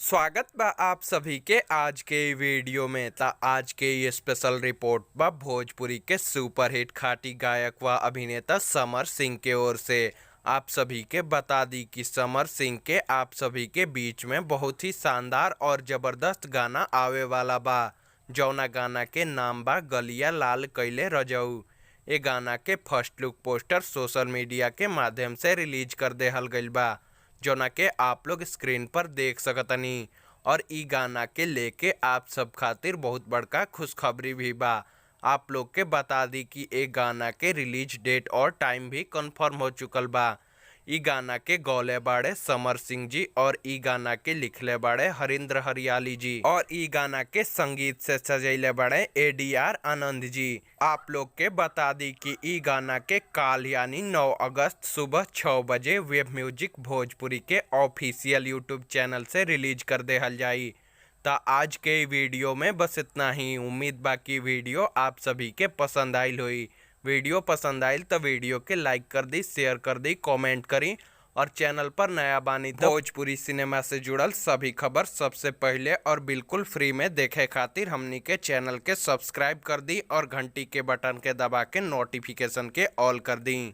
स्वागत बा आप सभी के आज के इ वीडियो में। ता आज के ये स्पेशल रिपोर्ट बा भोजपुरी के सुपरहिट खाटी गायक व अभिनेता समर सिंह के ओर से। आप सभी के बता दी कि समर सिंह के आप सभी के बीच में बहुत ही शानदार और ज़बरदस्त गाना आवे वाला बा, जौना गाना के नाम बा गलिया लाल कइले रजऊ। ए गाना के first look poster social media के माध्यम से रिलीज कर देहल गइल बा, जौना के आप लोग स्क्रीन पर देख सकतनी। और इ गाना के लेके आप सब खातिर बहुत बड़का खुशखबरी भी बा। आप लोग के बता दी कि ए गाना के रिलीज डेट और टाइम भी कंफर्म हो चुकल बा। इ गाना के गौले बाड़े समर सिंह जी और इ गाना के लिखले बाड़े हरिंद्र हरियाली जी और इ गाना के संगीत से सजैले बाड़े एडीआर आनंद जी। आप लोग के बता दी कि इ गाना के काल यानी 9 अगस्त सुबह 6 बजे वेब म्यूजिक भोजपुरी के ऑफिशियल यूट्यूब चैनल से रिलीज कर देहल जाई। ता आज के इ वीडियो में बस इतना ही। उम्मीद बा कि वीडियो आप सभी के पसंद आइल होई। वीडियो पसंद आइल तो वीडियो के लाइक कर दी, शेयर कर दी, कमेंट करी और चैनल पर नया बानी तो भोजपुरी सिनेमा से जुड़ल सभी खबर सबसे पहले और बिल्कुल फ्री में देखे खातिर हमनी के चैनल के सब्सक्राइब कर दी और घंटी के बटन के दबा के नोटिफिकेशन के ऑल कर दी।